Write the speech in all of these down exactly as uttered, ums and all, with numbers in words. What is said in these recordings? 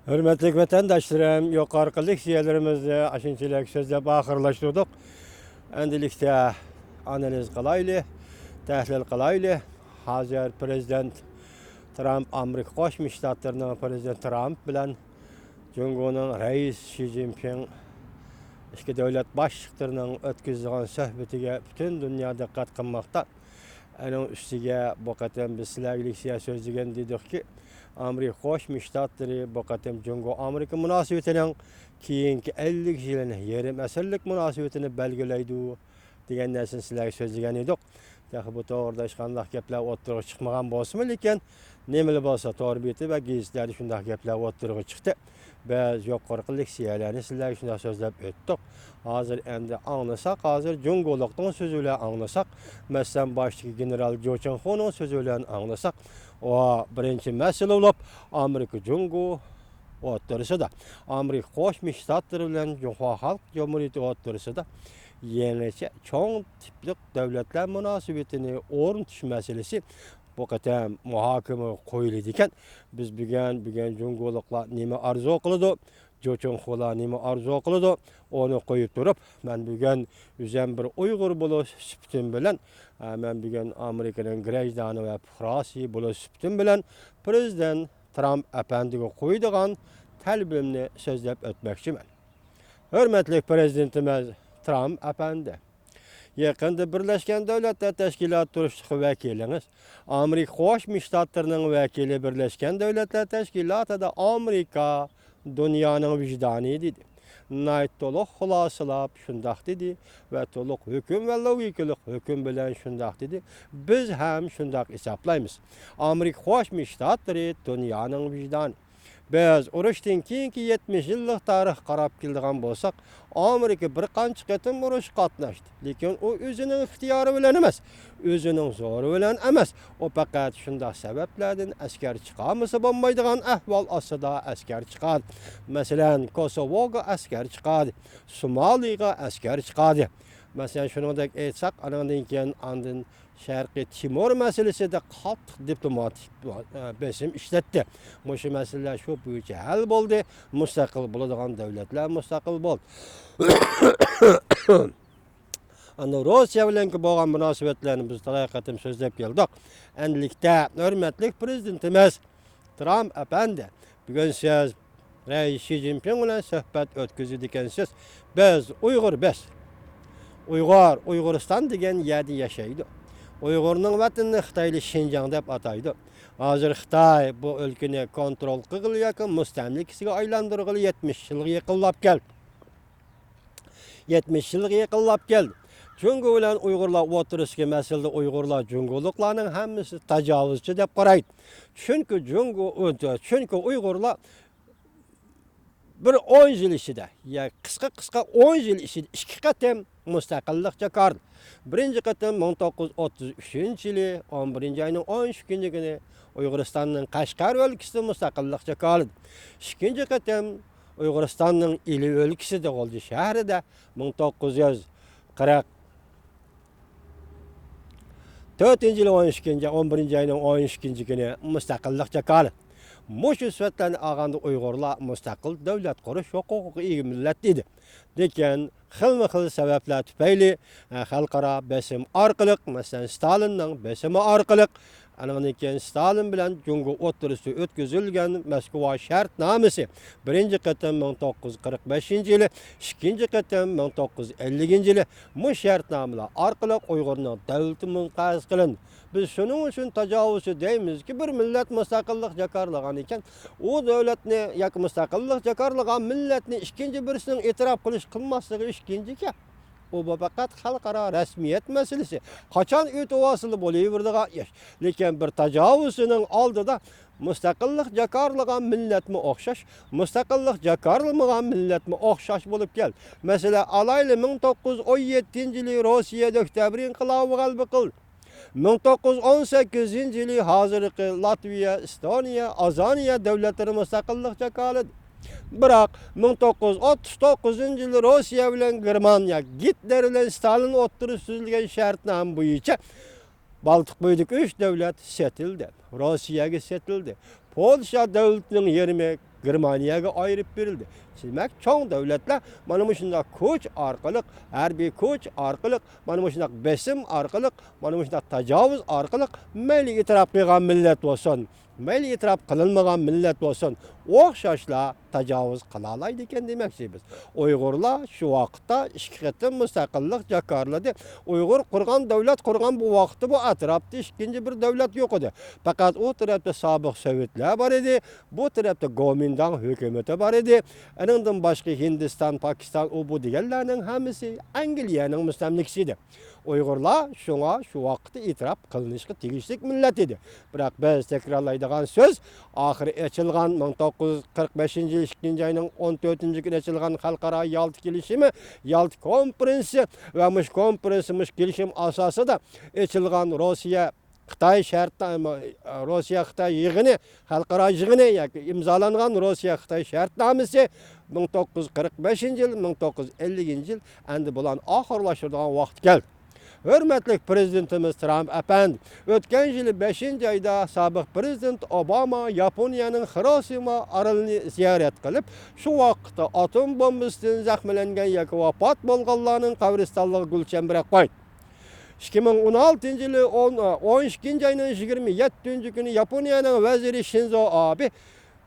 ھۆرمەتلىك ۋەتەنداشلىرىم، يۇقىرىقى لېكسىيەلىرىمىزنى ئاشۇنچىلىك سۆزلەپ ئاخىرلاشتۇردۇق. ئەمدىلىكتە ئانالىز قىلايلى، تەھلىل قىلايلى. ھازىر پىرېزىدېنت ترامپ، ئامېرىكا قوشما شتاتلىرىنىڭ پىرېزىدېنتى ترامپ بىلەن جۇڭگونىڭ رەئىسى شى جىنپىڭ ئىككى دۆلەت باشلىقلىرىنىڭ ئۆتكۈزىدىغان سۆھبىتىگە پۈتۈن دۇنيا دىققەت قىلماقتا. ئەنىڭ ئۈستىگە بۇ قېتىم بىز سىلەرگە لېكسىيە سۆزلىگەن دېدۇقكى، ئامېرىكا قوشما شتاتلىرى بۇ قېتىم جۇڭگو ئامېرىكا مۇناسىۋىتىنىڭ كېيىنكى ئەللىك يىلىنى، يېرىم ئەسىرلىك مۇناسىۋىتىنى بەلگىلەيدۇ دېگەن نەرسىنى سىلەرگە سۆزلىگەن ئىدۇق. تېخى بۇ توغرىدا ھېچقانداق گەپلەر ئوتتۇرىغا چىقمىغان بولسىمۇ، لېكىن نېمىلا بولسا تور بېتى ۋە گېزىتلەردە شۇنداق گەپلەر ئوتتۇرىغا چىقتى. بىز يۇقىرىقى لېكسىيەلەرنى سىلەرگە شۇنداق سۆزلەپ ئۆتتۇق. ھازىر ئەمدى ئاڭلىساق، ھازىر جۇڭگولۇقنىڭ سۆزى بىلەن ئاڭلىساق، مەسىلەن، باشتىكى گېنېرال جۇ چىڭخۇنىڭ سۆزى بىلەن ئاڭلىساق، ئۇ بىرىنچى مەسىلە بولۇپ ئامېرىكا جۇڭگو ئوتتۇرىسىدا، ئامېرىكا قوشما شتاتلىرى بىلەن جۇڭخۇا خەلق جۇمھۇرىيىتى ئوتتۇرىسىدا يېڭىچە چوڭ تىپلىق دۆلەتلەر مۇناسىۋىتىنى ئورنىتىش مەسىلىسى بۇ قېتىم مۇھاكىمىگە قويۇلىدىكەن. بىز بۈگۈن، بۈگۈن جۇڭگولۇقلار نېمە ئارزۇ قىلىدۇ؟ جۇ چىڭخۇلار نېمە ئارزۇ قىلىدۇ؟ ئۇنى قويۇپ تۇرۇپ، مەن بۈگۈن ئۆزۈم بىر ئۇيغۇر بولۇش سۈپىتىم بىلەن، ئە، مەن بۈگۈن ئامېرىكىنىڭ گراژدانى ۋە پۇقراسى بولۇش سۈپىتىم بىلەن پىرېزىدېنت ترامپ ئەپەندىگە قويىدىغان تەلىپىمنى سۆزلەپ ئۆتمەكچىمەن. ھۆرمەتلىك پىرېزىدېنتىمىز ترامپ ئەپەندى! يېقىندا بىرلەشكەن دۆلەتلەر تەشكىلاتى تۇرۇشلۇق ۋەكىلىڭىز، ئامېرىكا قوشما شتاتلىرىنىڭ ۋەكىلى بىرلەشكەن دۆلەتلەر تەشكىلاتىدا ئامېرىكا دۇنيانىڭ ۋىجدانى دېدى. ناھايىتى تولۇق خۇلاسىلاپ شۇنداق دېدى ۋە تولۇق ھۆكۈم ۋە لوگىكىلىق ھۆكۈم بىلەن شۇنداق دېدى. بىز ھەم شۇنداق ھېسابلايمىز. ئامېرىكا قوشما شتاتلىرى دۇنيانىڭ ۋىجدانى. بىز ئۇرۇشتىن كېيىنكى يەتمىش يىللىق تارىخقا قاراپ كېلىدىغان بولساق، ئامېرىكا بىر قانچە قېتىم ئۇرۇشقا قاتناشتى. لېكىن ئۇ ئۆزىنىڭ ئىختىيارى بىلەن ئەمەس، ئۆزىنىڭ زورى بىلەن ئەمەس، ئۇ پەقەت شۇنداق سەۋەبلەردىن ئەسكەر چىقارمىسا بولمايدىغان ئەھۋال ئاستىدا ئەسكەر چىقاردى. مەسىلەن، كوسوۋوغا ئەسكەر چىقاردى، سومالىغا ئەسكەر چىقاردى. مەسىلەن، شۇنىڭدەك ئېيتساق، ئانىڭدىن كېيىن ئاندىن شەرقىي تىمور مەسىلىسىدە قاتتىق دىپلوماتىك، ئە، بېسىم ئىشلەتتى. مۇشۇ مەسىلىلەر شۇ بويىچە ھەل بولدى. مۇستەقىل بولىدىغان دۆلەتلەر مۇستەقىل بولدى. ئاندىن روسىيە بىلەنكى بولغان مۇناسىۋەتلەرنى بىز تالاي قېتىم سۆزلەپ كەلدۇق. ئەمدىلىكتە ھۆرمەتلىك پىرېزىدېنتىمىز ترامپ ئەپەندى، بۈگۈن سىز رەئىس شى جىنپىڭ بىلەن سۆھبەت ئۆتكۈزىدىكەنسىز. بىز ئۇيغۇر، بىز ئۇيغۇر، ئۇيغۇرىستان دېگەن يەردە ياشايدۇ. ئۇيغۇرنىڭ ۋەتىنىنى خىتايلار شىنجاڭ دەپ ئاتايدۇ. ھازىر خىتاي بۇ ئۆلكىنى كونترول قىلغىلى ياكى مۇستەملىكىسىگە ئايلاندۇرغىلى يەتمىش يىلغا يېقىنلاپ كەلدى. يەتمىش يىلغا يېقىنلاپ كەلدى. جۇڭگو بىلەن ئۇيغۇرلار ئوتتۇرىسىدىكى مەسىلىدە ئۇيغۇرلار، جۇڭگولۇقلارنىڭ ھەممىسى تاجاۋۇزچى دەپ قارايدۇ. چۈنكى جۇڭگو، چۈنكى ئۇيغۇرلار بىر ئون يىل ئىچىدە، يا قىسقا، قىسقا ئون يىل ئىچىدە ئىككى قېتىم مۇستەقىللىق جاكارلىدى. بىرىنچى قېتىم مىڭ توققۇز يۈز ئوتتۇز ئۈچىنچى يىلى ئون بىرىنچى ئاينىڭ ئون ئۈچىنچى كۈنى ئۇيغۇرىستاننىڭ قەشقەر ئۆلكىسىدە مۇستەقىللىق جاكارلىدى. ئىككىنچى قېتىم ئۇيغۇرىستاننىڭ ئىلى ئۆلكىسىدە، غۇلجا شەھىرىدە مىڭ توققۇز يۈز قىرىق تۆتىنچى يىلى ئون ئىككىنچى، ئون بىرىنچى ئاينىڭ ئون ئىككىنچى كۈنى مۇستەقىللىق جاكارلىدى. مۇشۇ سۈپەتلەرنى ئالغاندا ئۇيغۇرلار مۇستەقىل دۆلەت قۇرۇش ھوقۇقىغا ئىگە مىللەت ئىدى. لېكىن خىلمۇ خىل سەۋەبلەر تۈپەيلى، ئە، خەلقئارا بېسىم ئارقىلىق، مەسىلەن، ستالىننىڭ بېسىمى ئارقىلىق، ئانىڭدىن كېيىن ستالىن بىلەن جۇڭگو ئوتتۇرىسىدا ئۆتكۈزۈلگەن موسكۋا شەرتنامىسى، بىرىنچى قېتىم مىڭ توققۇز يۈز قىرىق بەشىنچى يىلى، ئىككىنچى قېتىم مىڭ توققۇز يۈز ئەللىكىنچى يىلى، مۇشۇ شەرتنامىلەر ئارقىلىق ئۇيغۇرنىڭ دۆلىتى مۇنقەرز قىلىندى. بىز شۇنىڭ ئۈچۈن تاجاۋۇزچى دەيمىزكى، بىر مىللەت مۇستەقىللىق جاكارلىغان ئىكەن، ئۇ دۆلەتنى ياكى مۇستەقىللىق جاكارلىغان مىللەتنى ئىككىنچى بىرسىنىڭ ئېتىراپ قىلىش قىلماسلىقى ئىككىنچى گەپ. ئۇ، بۇ پەقەت خەلقئارا رەسمىيەت مەسىلىسى. قاچان ئۆتۈۋالسىلا بولۇۋېرىدىغان ئىش. لېكىن بىر تاجاۋۇزچىنىڭ ئالدىدا مۇستەقىللىق جاكارلىغان مىللەتمۇ ئوخشاش، مۇستەقىللىق جاكارلىمىغان مىللەتمۇ ئوخشاش بولۇپ كەلدى. مەسىلەن، ئالايلى، مىڭ توققۇز يۈز ئون يەتتىنچى يىلى روسىيەدە ئۆكتەبىر ئىنقىلابى غەلىبە قىلدى. مىڭ توققۇز يۈز ئون سەككىزىنچى يىلى ھازىرقى لاتۋىيە، ئېستونىيە، ئازانىيە دۆلەتلىرى مۇستەقىللىق جاكارلىدى. بىراق، مىڭ توققۇز يۈز ئوتتۇز توققۇزىنچى يىلى روسىيە بىلەن گېرمانىيە گىتلېر بىلەن ستالىن ئوتتۇرىسىدا تۈزۈلگەن شەرتنامە بويىچە بالتىق بويىدىكى ئۈچ دۆلەت سېتىلدى. روسىيەگە سېتىلدى. پولشا دۆلىتىنىڭ يېرىمى گېرمانىيەگە ئايرىپ بېرىلدى. دېمەك، چوڭ دۆلەتلەر مانا مۇشۇنداق كۈچ ئارقىلىق، ھەربىي كۈچ ئارقىلىق، مانا مۇشۇنداق بېسىم ئارقىلىق، مانا مۇشۇنداق تاجاۋۇز ئارقىلىق مەيلى ئېتىراپ قىلغان مىللەت بولسۇن، مەيلى ئېتىراپ قىلىنمىغان مىللەت بولسۇن، ئوخشاشلا تاجاۋۇز قىلالايدىكەن دېمەكچىمىز. ئۇيغۇرلار شۇ ۋاقىتتا ئىككى قېتىم مۇستەقىللىق جاكارلىدى. ئۇيغۇر قۇرغان، دۆلەت قۇرغان بۇ ۋاقىتتا بۇ ئەتراپتا ئىككىنچى بىر دۆلەت يوق ئىدى. پەقەت ئۇ تەرەپتە سابىق سوۋېتلار بار ئىدى، بۇ تەرەپتە گومىنداڭ ھۆكۈمىتى بار ئىدى. ئېنىڭدىن باشقا ھىندىستان، پاكىستان، ئۇ بۇ دېگەنلەرنىڭ ھەممىسى ئەنگلىيەنىڭ مۇستەملىكىسى ئىدى. ئۇيغۇرلار شۇڭا شۇ ۋاقىتتا ئېتىراپ قىلىنىشقا تېگىشلىك مىللەت ئىدى. بىراق بىز تەكرارلايدىغان سۆز، ئاخىرى ئېچىلغان مىڭ توققۇز يۈز قىرىق بەشىنچى يىل ئىككىنچى ئاينىڭ ئون تۆتىنچى كۈنى ئېچىلغان خەلقئارا يالتا كېلىشىمى، يالتا كونفېرېنسى ۋە مۇشۇ كونفېرېنسى، مۇشۇ كېلىشىم ئاساسىدا ئېچىلغان روسىيە خىتاي شەرت، روسىيە خىتاي يىغىنى، خەلقئارا يىغىنى ياكى ئىمزالانغان روسىيە خىتاي شەرتنامىسى مىڭ توققۇز يۈز قىرىق بەشىنچى يىل، مىڭ توققۇز يۈز ئەللىكىنچى يىل، ئەمدى بۇلارنى ئاخىرلاشتۇرىدىغان ۋاقىت كەلدى. ھۆرمەتلىك پىرېزىدېنتىمىز ترامپ ئەپەندى، ئۆتكەن يىلى بەشىنچى ئايدا سابىق پىرېزىدېنت ئوباما ياپونىيەنىڭ خىروشىما ئارىلىنى زىيارەت قىلىپ، شۇ ۋاقىتتا ئاتوم بومبىسىدىن زەخىملەنگەن ياكى ۋاپات بولغانلارنىڭ قەبرىستانلىقىغا گۈل چەمبىرەك قويدى. ئىككى مىڭ ئون ئالتىنچى يىلى ئون، ئون ئىككىنچى ئاينىڭ يىگىرمە يەتتىنچى كۈنى ياپونىيەنىڭ ۋەزىرى شىنزو ئابې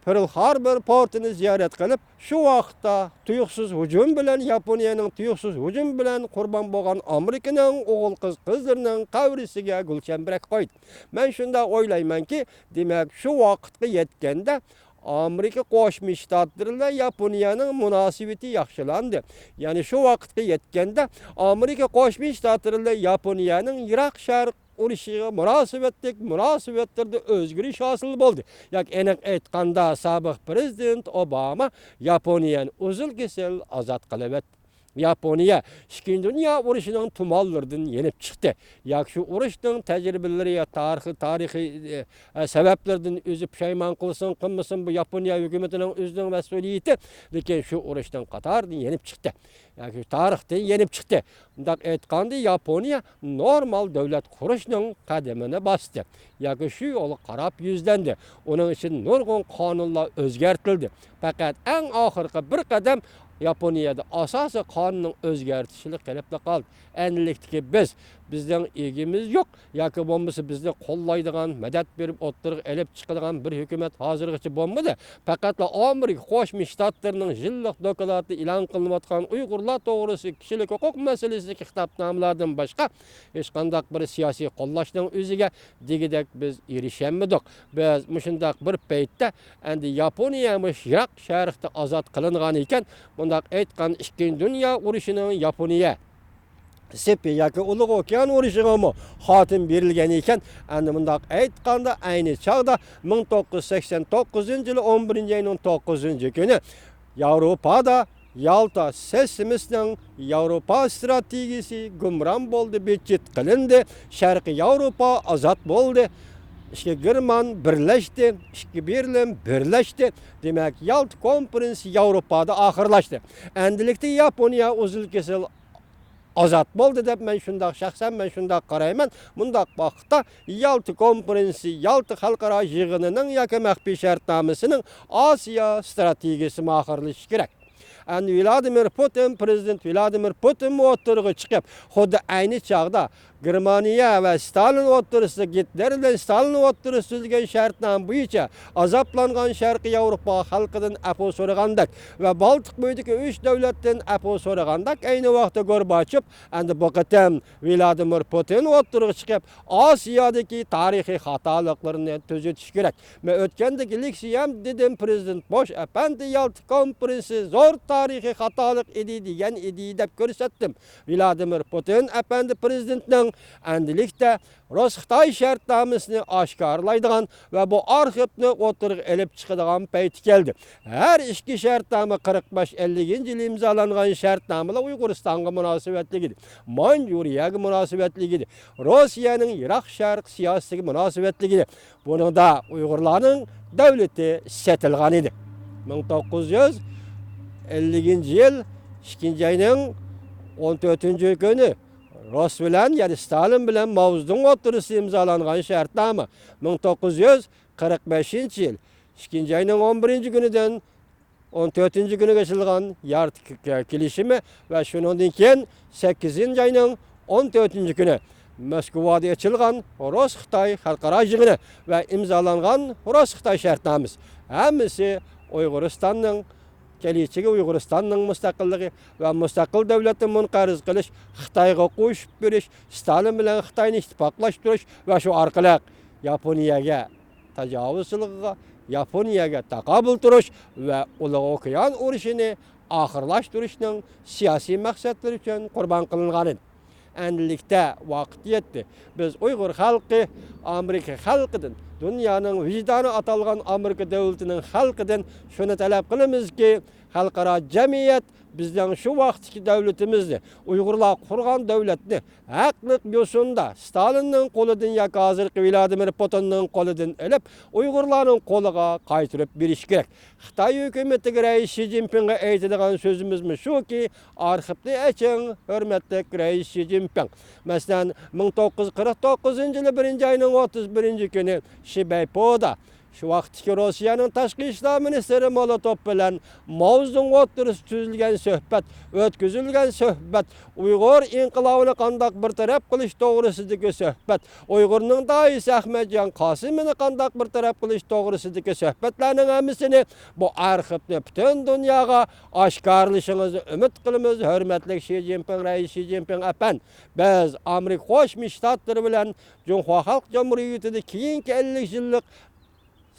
پېرل خاربور پورتىنى زىيارەت قىلىپ، شۇ ۋاقىتتا تۇيۇقسىز ھۇجۇم بىلەن، ياپونىيەنىڭ تۇيۇقسىز ھۇجۇمى بىلەن قۇربان بولغان ئامېرىكىنىڭ ئوغۇل قىز، قىزلىرىنىڭ قەبرىسىگە گۈل چەمبىرەك قويدى. مەن شۇنداق ئويلايمەنكى، دېمەك، شۇ ۋاقىتقا يەتكەندە، ئامېرىكا قوشما شتاتلىرى بىلەن ياپونىيەنىڭ مۇناسىۋىتى ياخشىلاندى. يەنى شۇ ۋاقىتقا يەتكەندە، ئامېرىكا قوشما شتاتلىرى بىلەن ياپونىيەنىڭ يىراق شەرق ئۇرۇشىغا مۇناسىۋەتلىك مۇناسىۋەتلىرىدە ئۆزگىرىش ھاسىل بولدى. ياكى ئېنىق ئېيتقاندا، سابىق پىرېزىدېنت ئوباما ياپونىيەنى ئۇزۇل-كېسىل ئازاد قىلىۋەتتى. ياپونىيە ئىككىنچى دۇنيا ئۇرۇشىنىڭ تۇمانلىرىدىن يېنىپ چىقتى. ياكى شۇ ئۇرۇشنىڭ تەجرىبىلىرى يا تارىخى، تارىخىي، ئە، ئە، سەۋەبلىرىدىن ئۆزى پۇشايمان قىلسۇن، قىلمىسۇن، بۇ ياپونىيە ھۆكۈمىتىنىڭ ئۆزىنىڭ مەسئۇلىيىتى. لېكىن شۇ ئۇرۇشنىڭ قاتارىدىن يېنىپ چىقتى. ياكى تارىختىن يېنىپ چىقتى. مۇنداق ئېيتقاندا، ياپونىيە نورمال دۆلەت قۇرۇشنىڭ قەدىمىنى باستى. ياكى شۇ يولغا قاراپ يۈزلەندى. ئۇنىڭ ئىچىدە نۇرغۇن قانۇنلار ئۆزگەرتىلدى. پەقەت ئەڭ ئاخىرقى بىر قەدەم ياپونىيەدە ئاساسىي قانۇننىڭ ئۆزگەرتىشىلا قېلىپلا قالدى. ئەنىلىكتىكى بىز، بىزنىڭ ئىگىمىز يوق ياكى بولمىسا بىزنى قوللايدىغان، مەدەت بېرىپ ئوتتۇرىغا ئېلىپ چىقىدىغان بىر ھۆكۈمەت ھازىرغىچە بولمىدى. پەقەتلا ئامېرىكا قوشما شتاتلىرىنىڭ يىللىق دوكلاتىدا ئېلان قىلىنىۋاتقان ئۇيغۇرلار توغرىسىدىكى كىشىلىك ھوقۇق مەسىلىسىدىكى خىتابنامىلاردىن باشقا ھېچقانداق بىر سىياسىي قوللاشنىڭ ئۆزىگە دېگۈدەك بىز ئېرىشەلمىدۇق. بىز مۇشۇنداق بىر پەيتتە ئەندى ياپونىيە مۇشۇ يىراق شەرقتە ئازاد قىلىنغان ئىكەن، بۇنداق ئېيتقان ئىككىنچى دۇنيا ئۇرۇشىنىڭ ياپونىيە سېپى ياكى ئۇلۇغ ئوكيان ئۇرۇشىغىمۇ خاتىمە بېرىلگەن ئىكەن، ئەندى مۇنداق ئېيتقاندا، ئەينى چاغدا مىڭ توققۇز يۈز سەكسەن توققۇزىنچى يىلى ئون بىرىنچى ئاينىڭ توققۇزىنچى كۈنى ياۋروپادا يالتا سىستېمىسىنىڭ ياۋروپا ستراتېگىيىسى گۇمران بولدى، بىتچىت قىلىندى. شەرقىي ياۋروپا ئازاد بولدى. ئىككى گېرمان بىرلەشتى، ئىككى بېرلىن بىرلەشتى. دېمەك، يالتا كونفېرېنسى ياۋروپادا ئاخىرلاشتى. ئەندىلىكتە ياپونىيە ئۇزۇل-كېسىل ئازاد بولدى دەپ مەن شۇنداق، شەخسەن مەن شۇنداق قارايمەن. مۇنداق ۋاقىتتا يالتا كونفېرېنسى، يالتا خەلقئارا يىغىنىنىڭ ياكى مەخپىي شەرتنامىسىنىڭ ئاسىيا ستراتېگىيىسىمۇ ئاخىرلىشىشى كېرەك. ئەمدى ۋلادىمىر پۇتىن، پىرېزىدېنت ۋلادىمىر پۇتىنمۇ ئوتتۇرىغا چىقىپ، خۇددى ئەينى چاغدا گېرمانىيە ۋە ستالىن ئوتتۇرىسىدا، گىتلېر بىلەن ستالىن ئوتتۇرىسىدا تۈزۈلگەن شەرتنامە بويىچە ئازابلانغان شەرقىي ياۋروپا خەلقىدىن ئەپۇ سورىغاندەك ۋە بالتىق بويىدىكى ئۈچ دۆلەتتىن ئەپۇ سورىغاندەك، ئەينى ۋاقىتتا گورباچېف ئەمدى بۇ قېتىم ۋلادىمىر پۇتىن ئوتتۇرىغا چىقىپ، ئاسىيادىكى تارىخىي خاتالىقلىرىنى تۈزىتىشى كېرەك. مەن ئۆتكەندىكى لېكسىيەم دېدىم، پىرېزىدېنت بوش ئەپەندى يالتا كونفېرېنسى زور تارىخىي خاتالىق ئىدى دېگەن ئىدى دەپ كۆرسەتتىم. ۋلادىمىر پۇتىن ئەپەندى پىرېزىدېنتنىڭ ئەندىلىكتە رۇس-خىتاي شەرتنامىسىنى ئاشكارىلايدىغان ۋە بۇ ئارخىپنى ئوتتۇرىغا ئېلىپ چىقىدىغان پەيتى كەلدى. ھەر ئىككى شەرتنامە قىرىق بەش ئەللىكىنچى يىلى ئىمزالانغان شەرتنامىلەر ئۇيغۇرىستانغا مۇناسىۋەتلىك ئىدى. مانجۇرىيەگە مۇناسىۋەتلىك ئىدى. روسىيەنىڭ يىراق شەرق سىياسىتىگە مۇناسىۋەتلىك ئىدى. بۇنىڭدا ئۇيغۇرلارنىڭ دۆلىتى سېتىلغان ئىدى. مىڭ توققۇز يۈز ئەللىكىنچى يىل ئىككىنچى ئاينىڭ ئون تۆتىنچى كۈنى رۇس بىلەن، يەنى ستالىن بىلەن ماۋزېدۇڭ ئوتتۇرىسىدا ئىمزالانغان شەرتنامە، مىڭ توققۇز يۈز قىرىق بەشىنچى يىل ئىككىنچى ئاينىڭ ئون بىرىنچى كۈنىدىن ئون تۆتىنچى كۈنىگە ئېچىلغان يارتىك كېلىشىمى ۋە شۇنىڭدىن كېيىن سەككىزىنچى ئاينىڭ ئون تۆتىنچى كۈنى موسكۋادا ئېچىلغان رۇس-خىتاي خەلقئارا يىغىنى ۋە ئىمزالانغان رۇس-خىتاي شەرتنامىسى، ھەممىسى ئۇيغۇرىستاننىڭ، كېلىچىگە ئۇيغۇرىستاننىڭ مۇستەقىللىقى ۋە مۇستەقىل دۆلەتنى مۇنقەرز قىلىش، خىتايغا قوشۇپ بېرىش، ستالىن بىلەن خىتاينى ئىتتىپاقلاشتۇرۇش ۋە شۇ ئارقىلىق ياپونىيەگە تاجاۋۇزچىلىقىغا، ياپونىيەگە تاقابىل تۇرۇش ۋە ئۇلۇغ ئوكيان ئۇرۇشىنى ئاخىرلاشتۇرۇشنىڭ سىياسىي مەقسەتلىرى ئۈچۈن قۇربان قىلىنغانىدى. ئەمدىلىكتە ۋاقىت يەتتى. بىز ئۇيغۇر خەلقى ئامېرىكا خەلقىدىن، دۇنيانىڭ ۋىجدانى ئاتالغان ئامېرىكا دۆلىتىنىڭ خەلقىدىن شۇنى تەلەپ قىلىمىزكى، خەلقئارا جەمئىيەت بىزنىڭ شۇ ۋاقىتتىكى دۆلىتىمىزنى، ئۇيغۇرلار قۇرغان دۆلەتنى ھەقلىق يوسۇندا ستالىننىڭ قولىدىن ياكى ھازىرقى ۋلادىمىر پۇتىننىڭ قولىدىن ئېلىپ، ئۇيغۇرلارنىڭ قولىغا قايتۇرۇپ بېرىش كېرەك. خىتاي ھۆكۈمىتىگە رەئىس شى جىنپىڭغا ئېيتىدىغان سۆزىمىزمۇ شۇكى، ئارخىپنى ئېچىڭ، ھۆرمەتلىك رەئىس شى جىنپىڭ. مەسىلەن، مىڭ توققۇز يۈز قىرىق توققۇزىنچى يىلى بىرىنچى ئاينىڭ ئوتتۇز بىرىنچى كۈنى شىبەيپودا شۇ ۋاقىتتىكى روسىيەنىڭ تاشقى ئىشلار مىنىستىرى مولوتوف بىلەن ماۋزېدۇڭ ئوتتۇرىسىدا تۈزۈلگەن سۆھبەت، ئۆتكۈزۈلگەن سۆھبەت، ئۇيغۇر ئىنقىلابىنى قانداق بىر تەرەپ قىلىش توغرىسىدىكى سۆھبەت، ئۇيغۇرنىڭ داھىيسى ئەخمەتجان قاسىمىنى قانداق بىر تەرەپ قىلىش توغرىسىدىكى سۆھبەتلەرنىڭ ھەممىسىنى بۇ ئارخىپنى پۈتۈن دۇنياغا ئاشكارىلىشىڭىزنى ئۈمىد قىلىمىز، ھۆرمەتلىك شى جىنپىڭ رەئىس شى جىنپىڭ ئەپەندى. بىز ئامېرىكا قوشما شتاتلىرى بىلەن جۇڭخۇا خەلق جۇمھۇرىيىتىدە كېيىنكى ئەللىك يىللىق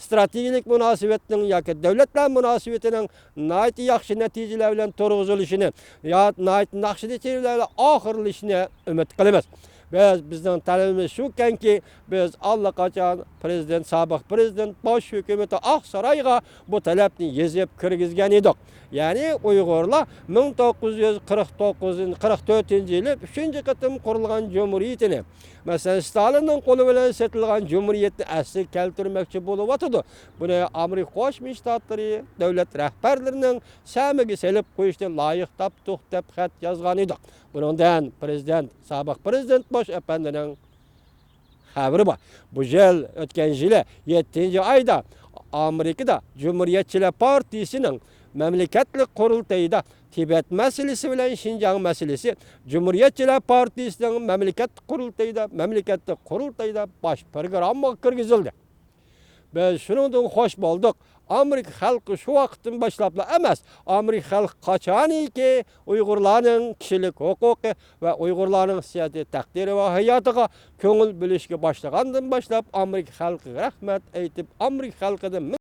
ستراتېگىيەلىك مۇناسىۋەتنىڭ ياكى دۆلەتلەر مۇناسىۋىتىنىڭ ناھايىتى ياخشى نەتىجىلەر بىلەن تۇرغۇزۇلۇشىنى، يا ناھايىتى ياخشى نەتىجىلەر بىلەن ئاخىرلىشىشىنى ئۈمىد قىلىمىز. بىز، بىزنىڭ تەلىپىمىز شۇكەنكى، بىز ئاللىقاچان پىرېزىدېنت، سابىق پىرېزىدېنت، باش ھۆكۈمىتى ئاقسارايغا بۇ تەلەپنى يېزىپ كىرگۈزگەن ئىدۇق. يەنى ئۇيغۇرلار مىڭ توققۇز يۈز قىرىق توققۇزىنچى، قىرىق تۆتىنچى يىلى ئۈچىنچى قېتىم قۇرۇلغان جۇمھۇرىيىتىنى، مەسىلەن، ستالىننىڭ قولى بىلەن سېتىلغان جۇمھۇرىيەتنى ئەسلىگە كەلتۈرمەكچى بولۇۋاتىدۇ. بۇنى ئامېرىكا قوشما شتاتلىرى دۆلەت رەھبەرلىرىنىڭ سەمىگە سېلىپ قويۇشنى لايىق تاپتۇق، دەپ خەت يازغان ئىدۇق. بۇنىڭدىن پىرېزىدېنت، سابىق پىرېزىدېنت بوش ئەپەندىنىڭ خەۋىرى بار. بۇ يىل، ئۆتكەن يىلى يەتتىنچى ئايدا ئامېرىكىدا جۇمھۇرىيەتچىلەر پارتىيىسىنىڭ مەملىكەتلىك قۇرۇلتىيىدا تىبەت مەسىلىسى بىلەن شىنجاڭ مەسىلىسى، جۇمھۇرىيەتچىلەر پارتىيىسىنىڭ مەملىكەتلىك قۇرۇلتىيىدا، مەملىكەتلىك قۇرۇلتىيىدا باش پىروگراممىغا كىرگۈزۈلدى. بىز شۇنىڭدىن خوش بولدۇق. ئامېرىكا خەلقى شۇ ۋاقىتتىن باشلاپلا ئەمەس، ئامېرىكا خەلقى قاچانكى ئۇيغۇرلارنىڭ كىشىلىك ھوقۇقى ۋە ئۇيغۇرلارنىڭ سىياسىي تەقدىرى ۋە ھاياتىغا كۆڭۈل بۆلۈشكە باشلىغاندىن باشلاپ، ئامېرىكا خەلقىگە رەھمەت ئېيتىپ، ئامېرىكا خەلقىدىن